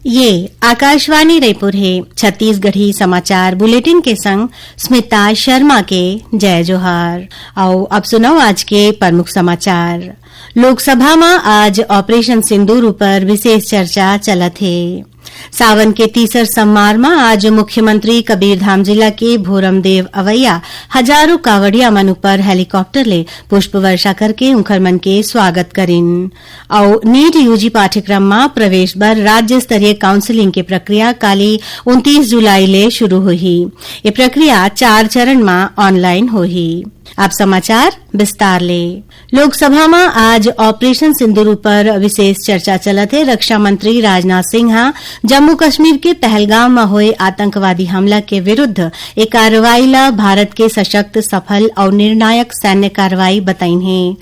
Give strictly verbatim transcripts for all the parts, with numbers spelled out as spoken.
ये आकाशवाणी रायपुर हे। छत्तीसगढ़ी समाचार बुलेटिन के संग स्मिता शर्मा के जय जोहार। अउ अब सुनव आज के प्रमुख समाचार। लोकसभा म आज ऑपरेशन सिंदूर ऊपर विशेष चर्चा चलत हे। सावन के तीसर सम्मार म आज मुख्यमंत्री कबीरधाम जिला के भोरमदेव अवैया हजारों कावड़िया मन ऊपर हेलीकॉप्टर ले पुष्प वर्षा करके उंखर मन के स्वागत करिन। अउ नीट यूजी पाठ्यक्रम म प्रवेश बर राज्य स्तरीय काउंसलिंग के प्रक्रिया काली उनतीस जुलाई ले शुरू होही। ये प्रक्रिया चार चरण म ऑनलाइन होही। अब समाचार विस्तार ले। लोकसभा म आज ऑपरेशन सिंदूर ऊपर विशेष चर्चा चलत हे। रक्षा मंत्री राजनाथ सिंह ह जम्मू कश्मीर के पहलगाम म होए आतंकवादी हमला के विरुद्ध ए कार्रवाई ल भारत के सशक्त, सफल अउ निर्णायक सैन्य कार्रवाई बताइन हे।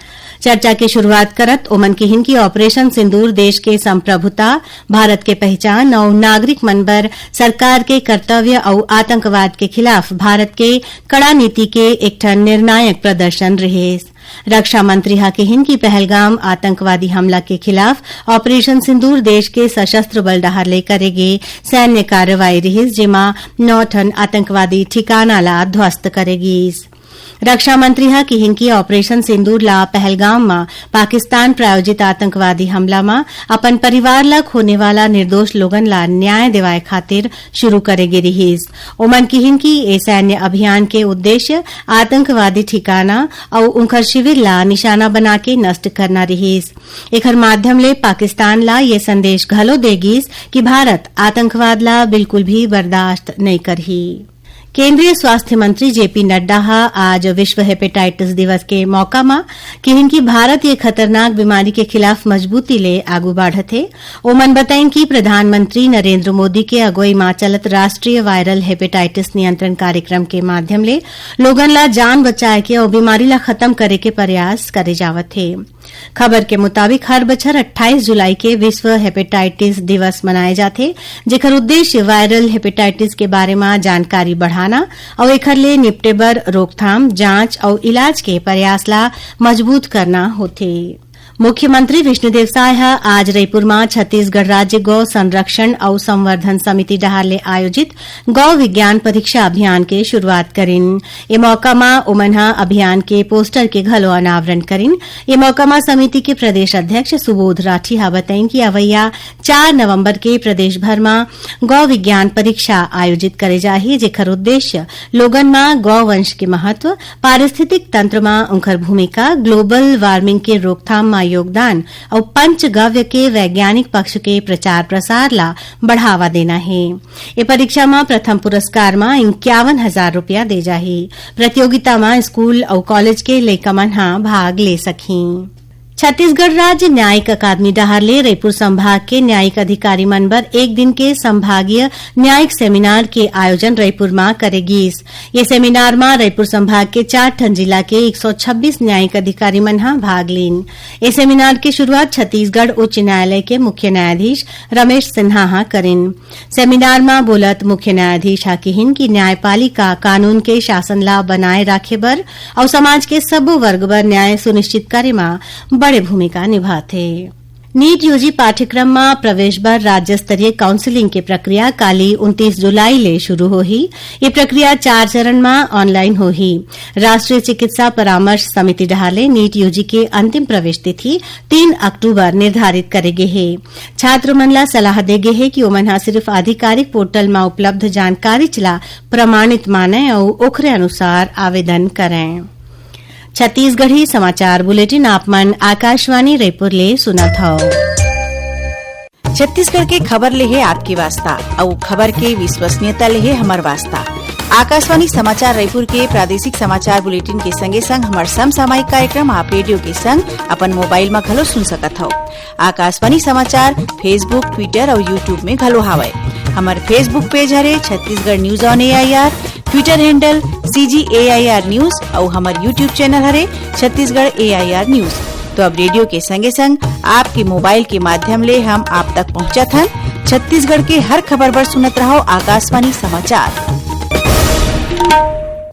चर्चा के शुरुआत करत ओमन किहिन कि ऑपरेशन सिंदूर देश के संप्रभुता, भारत के पहचान अउ नागरिक मन बर सरकार के कर्तव्य अउ आतंकवाद के खिलाफ भारत के कड़ा नीति के एक ठन निर्णायक प्रदर्शन रिहिस। रक्षा मंत्री ह किहिन कि पहलगाम आतंकवादी हमला के खिलाफ ऑपरेशन सिंदूर देश के सशस्त्र बल डहार ले करे गे सैन्य कार्रवाई रिहिस, जेमा नौ ठन आतंकवादी ठिकाना ला ध्वस्त करे गीस। रक्षा मंत्री ह किहिन कि ऑपरेशन सिंदूर ला पहलगाम म पाकिस्तान प्रायोजित आतंकवादी हमला म अपन परिवार ला खोने वाला निर्दोष लोगन ला न्याय देवाए खातिर शुरू करे गे रिहिस। ओमन किहिन कि ए सैन्य अभियान के उद्देश्य आतंकवादी ठिकाना अउ उंखर शिविर ला निशाना बना के नष्ट करना रिहिस। एखर माध्यम ले पाकिस्तान ला ये संदेश घलो दे गीस कि भारत आतंकवाद ला बिल्कुल भी बर्दाश्त नइ करही। केंद्रीय स्वास्थ्य मंत्री जेपी नड्डा ह आज विश्व हेपेटाइटिस दिवस के मौका म किहिन कि भारत ये खतरनाक बीमारी के खिलाफ मजबूती ले आगू बढ़त हे। ओमन बताइन कि प्रधानमंत्री नरेंद्र मोदी के अगुवई म चलत राष्ट्रीय वायरल हेपेटाइटिस नियंत्रण कार्यक्रम के माध्यम ले लोगन ला जान बचाए के अउ बीमारी ला खत्म करे के प्रयास करे जावत हे। खबर के मुताबिक, हर बछर अट्ठाईस जुलाई के विश्व हेपेटाइटिस दिवस मनाए जाथे, जेकर उद्देश्य वायरल हेपेटाइटिस के बारे म जानकारी बढ़ाना अउ एखर ले निपटे बर रोकथाम, जांच अउ इलाज के प्रयास ला मजबूत करना होथे। मुख्यमंत्री विष्णुदेव साय ह आज रईपुर म छत्तीसगढ़ राज्य गौ संरक्षण अउ संवर्धन समिति डहार ले आयोजित गौ विज्ञान परीक्षा अभियान के शुरुआत करिन। ए मौका म ओमन ह अभियान के पोस्टर के घलो अनावरण करिन। ए मौका म समिति के प्रदेश अध्यक्ष सुबोध राठी ह बताइन कि अवइया चार नवंबर के प्रदेश भर म गौ विज्ञान परीक्षा आयोजित करे जाही, जेखर उद्देश्य लोगन म गौ वंश के महत्व, पारिस्थितिक तंत्र म उंखर भूमिका, ग्लोबल वार्मिंग के रोकथाम म योगदान अउ पंचगव्य के वैज्ञानिक पक्ष के प्रचार प्रसार ला बढ़ावा देना हे। ए परीक्षा म प्रथम पुरस्कार म इक्यावन हजार रुपया दे जाही। प्रतियोगिता म स्कूल अउ कॉलेज के लइका मन ह भाग ले सकही। छत्तीसगढ़ राज्य न्यायिक अकादमी डहार ले रईपुर संभाग के न्यायिक अधिकारी मन बर एक दिन के संभागीय न्यायिक सेमिनार के आयोजन रईपुर म करे गीस। ये सेमिनार म रईपुर संभाग के चार ठन जिला के एक सौ छब्बीस न्यायिक अधिकारी मन ह भाग लीन। ए सेमिनार के शुरुआत छत्तीसगढ़ उच्च न्यायालय के मुख्य न्यायाधीश रमेश सिन्हा ह करिन। सेमिनार म बोलत मुख्य न्यायाधीश ह किहिन कि न्यायपालिका कानून के शासन ला बनाए राखे बर अउ समाज के सबो वर्ग बर न्याय सुनिश्चित करे म बड़े भूमिका निभाथे। नीट यूजी पाठ्यक्रम म प्रवेश बर राज्य स्तरीय काउंसलिंग के प्रक्रिया काली उनतीस जुलाई ले शुरू होही। ये प्रक्रिया चार चरण म ऑनलाइन होही। राष्ट्रीय चिकित्सा परामर्श समिति डहार ले नीट यूजी के अंतिम प्रवेश तिथि तीन अक्टूबर निर्धारित करे गे हे। छात्र मन ला सलाह दे गे हे कि ओमन ह सिर्फ आधिकारिक पोर्टल म उपलब्ध जानकारीच ला प्रमाणित मानय अउ ओखरे अनुसार आवेदन करय। छत्तीसगढ़ी समाचार बुलेटिन आप मन आकाशवाणी रायपुर ले सुनत हव। छत्तीसगढ़ के खबर ले हे आपके वास्ता, अउ खबर के विश्वसनीयता ले हे हमर वास्ता। आकाशवाणी समाचार रायपुर के प्रादेशिक समाचार बुलेटिन के संगे संग हमर समसामयिक कार्यक्रम आप रेडियो के संग अपन मोबाइल म घलो सुन सकत हव। आकाशवाणी समाचार Facebook, Twitter अउ YouTube में घलो हावय। हमर Facebook पेज हरे Chhattisgarh news on AIR, Twitter handle CG AIR news अउ हमर YouTube चैनल हरे छत्तीसगढ़ एआईआर न्यूज। तो अब रेडियो के संगे संग आपके मोबाइल के माध्यम ले हम आप तक पहुंचत हन। छत्तीसगढ़ के हर खबर बर सुनत रहव आकाशवाणी समाचार।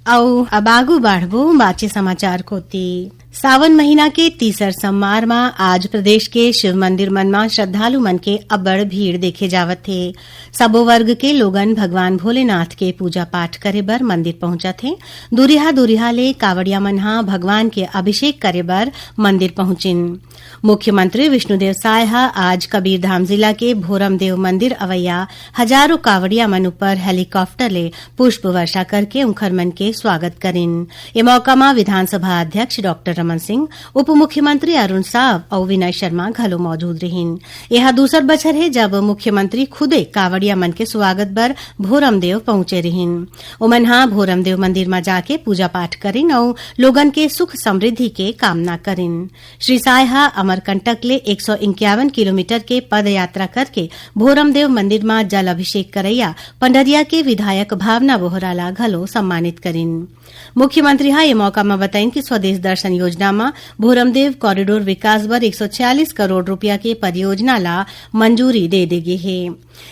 अउ अब आगू बाढ़बो बाचे समाचार कोती। सावन महीना के तीसर सम्मार म आज प्रदेश के शिव मंदिर मन म श्रद्धालु मन के अब्बड़ भीड़ देखे जावत हे। सबो वर्ग के लोगन भगवान भोलेनाथ के पूजा पाठ करे बर मंदिर पहुंचत हे। दूरिहा दूरिहा ले कावड़िया मन ह भगवान के अभिषेक करे बर मंदिर पहुंचिन। मुख्यमंत्री विष्णुदेव साय ह आज कबीरधाम जिला के भोरमदेव मंदिर अवैया हजारों कावड़िया मन ऊपर हेलीकॉप्टर ले पुष्प वर्षा करके उंखर मन के स्वागत करिन। ए मौका म विधानसभा अध्यक्ष डॉक्टर रमन सिंह, उप मुख्यमंत्री अरुण साव अउ विनय शर्मा घलो मौजूद रिहिन। एहा दूसर बछर हे, जब मुख्यमंत्री खुदे कावड़िया मन के स्वागत बर भोरमदेव पहुंचे रिहिन। ओमन ह भोरमदेव मंदिर म जाके पूजा पाठ करिन अउ लोगन के सुख समृद्धि के कामना करिन। श्री साय ह अमरकंटक ले एक सौ इक्यावन किलोमीटर के पद यात्रा करके भोरमदेव मंदिर म जल अभिषेक करैया पंडरिया के विधायक भावना बोहरा ला घलो सम्मानित करिन। मुख्यमंत्री ह ए मौका म बताइन कि स्वदेश दर्शन योजना म भोरमदेव कॉरिडोर विकास बर एक सौ छियालीस करोड़ रुपया के परियोजना ला मंजूरी दे दे गे हे।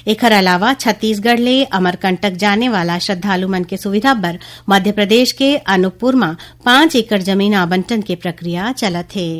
एखर अलावा छत्तीसगढ़ ले अमरकंटक जाने वाला श्रद्धालु मन के सुविधा बर मध्य प्रदेश के अनूपपुर म पाँच एकड़ जमीन आवंटन के प्रक्रिया चलत हे।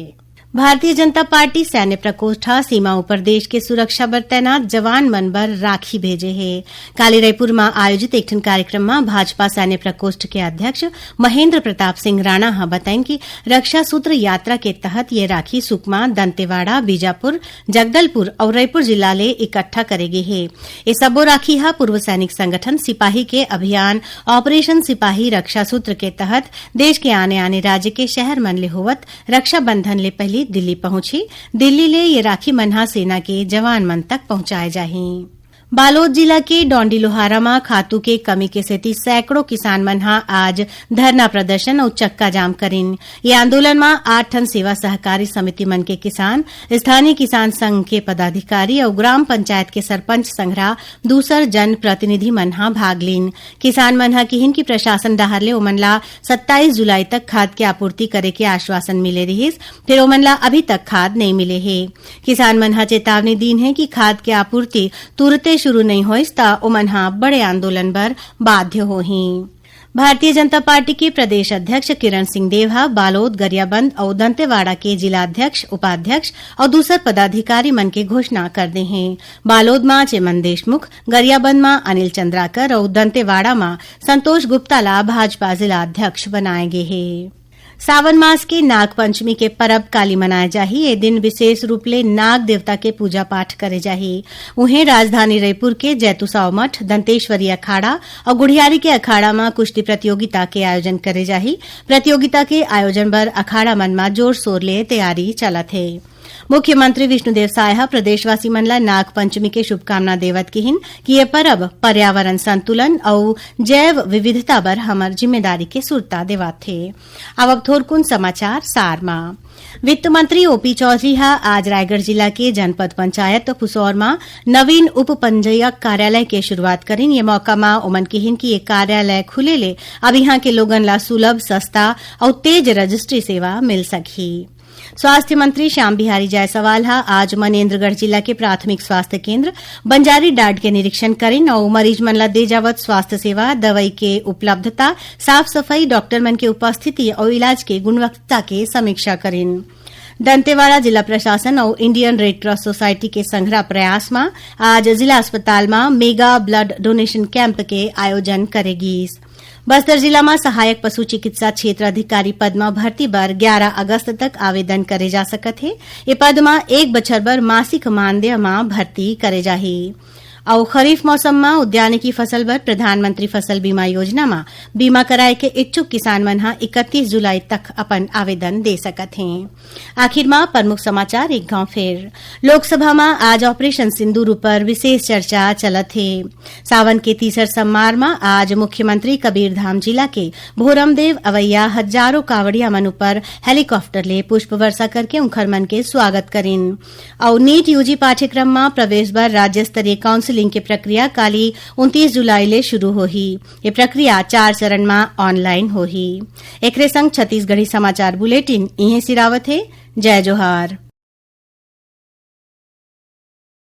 भारतीय जनता पार्टी सैन्य प्रकोष्ठ ह सीमा उपर देश के सुरक्षा बर तैनात जवान मन बर राखी भेजे हे। काली रायपुर म आयोजित एक ठन कार्यक्रम म भाजपा सैन्य प्रकोष्ठ के अध्यक्ष महेंद्र प्रताप सिंह राणा ह बताइन कि रक्षा सूत्र यात्रा के तहत ये राखी सुकमा, दंतेवाड़ा, बीजापुर, जगदलपुर अउ रायपुर जिला ले इकट्ठा करे गे हे। ये सबो राखी ह पूर्व सैनिक संगठन सिपाही के अभियान ऑपरेशन सिपाही रक्षा सूत्र के तहत देश के आने-आने राज्य के शहर मन ले होवत रक्षाबंधन ले पहिली दिल्ली पहुंचही। दिल्ली ले ये राखी मन ह सेना के जवान मन तक पहुंचाए जाही। बालोद जिला के डोंडी लोहारा म खातू के कमी के सेती सैकड़ों किसान मन ह आज धरना प्रदर्शन अउ चक्का जाम करिन। ये आंदोलन म आठ ठन सेवा सहकारी समिति मन के किसान, स्थानीय किसान संघ के पदाधिकारी अउ ग्राम पंचायत के सरपंच संघरा दूसर जनप्रतिनिधि मन ह भाग लीन। किसान मन ह किहिन कि प्रशासन डहार ले ओमन ला सत्ताईस जुलाई तक खाद के आपूर्ति करे के आश्वासन मिले रिहिस, फेर ओमन ला अभी तक खाद नइ मिले हे। किसान मन ह चेतावनी दीन हे कि खाद के आपूर्ति तुरते शुरू नइ होइस, त ओमन ह बड़े आंदोलन बर बाध्य होही। भारतीय जनता पार्टी के प्रदेश अध्यक्ष किरण सिंह देव ह बालोद, गरियाबंद अउ दंतेवाड़ा के जिला अध्यक्ष, उपाध्यक्ष अउ दूसर पदाधिकारी मन के घोषणा कर दे हे। बालोद म चेमन देशमुख, गरियाबंद म अनिल चंद्राकर अउ दंतेवाड़ा म संतोष गुप्ता ला भाजपा जिला अध्यक्ष बनाए गे हे। सावन मास के नाग पंचमी के परब काली मनाए जाही। ए दिन विशेष रूप ले नाग देवता के पूजा पाठ करे जाही। उहें, राजधानी रईपुर के जैतुसाव मठ, दंतेश्वरी अखाड़ा अउ गुढ़ियारी के अखाड़ा म कुश्ती प्रतियोगिता के आयोजन करे जाही। प्रतियोगिता के आयोजन बर अखाड़ा मन म जोर शोर ले तैयारी चलत हे। मुख्यमंत्री विष्णुदेव साय ह प्रदेशवासी मन ला नाग पंचमी के शुभकामना देवत किहिन कि ये परब पर्यावरण संतुलन अउ जैव विविधता बर हमर जिम्मेदारी के सुरता देवत हे। अब, अब थोरकुन समाचार सार म। वित्त मंत्री ओपी चौधरी ह आज रायगढ़ जिला के जनपद पंचायत पुसौर म नवीन उप पंजीयक कार्यालय के शुरुआत करिन। ये मौका म ओमन किहिन कि ये कार्यालय खुले ले अब इहां के लोगन ला सुलभ, सस्ता अउ तेज रजिस्ट्री सेवा मिल सकही। स्वास्थ्य मंत्री श्याम बिहारी जायसवाल ह आज मनेन्द्रगढ़ जिला के प्राथमिक स्वास्थ्य केंद्र बंजारी डाड के निरीक्षण करिन अउ मरीज मन ला दे जावत स्वास्थ्य सेवा, दवाई के उपलब्धता, साफ सफाई, डॉक्टर मन के उपस्थिति अउ इलाज के गुणवत्ता के समीक्षा करिन। दंतेवाड़ा जिला प्रशासन अउ इंडियन रेड क्रॉस सोसाइटी के संघरा प्रयास म आज जिला अस्पताल म मेगा ब्लड डोनेशन कैंप के आयोजन करे गीस। बस्तर जिला म सहायक पशु चिकित्सा क्षेत्र अधिकारी पद म भर्ती बर ग्यारा अगस्त तक आवेदन करे जा सकत हे। ए पद म एक बछर बर मासिक मानदेय म भर्ती करे जाही। अउ खरीफ मौसम म उद्यानिकी फसल बर प्रधानमंत्री फसल बीमा योजना म बीमा कराए के इच्छुक किसान मन ह इकतीस जुलाई तक अपन आवेदन दे सकत हें। आखिर म प्रमुख समाचार एक घाव फेर। लोकसभा म आज ऑपरेशन सिंदूर ऊपर विशेष चर्चा चलत हे। सावन के तीसर सम्मार म आज मुख्यमंत्री कबीरधाम जिला के भोरमदेव अवैया हजारों कावड़िया मन ऊपर हेलीकॉप्टर ले पुष्प वर्षा करके उंखर मन के स्वागत करिन। अउ नीट यूजी पाठ्यक्रम म प्रवेश बर राज्य स्तरीय काउंसिलिंग के प्रक्रिया काली उनतीस जुलाई ले शुरू होही। ये प्रक्रिया चार चरण म ऑनलाइन होही। एकरे संग छत्तीसगढ़ी समाचार बुलेटिन इहें सिरावत हे। जय जोहार।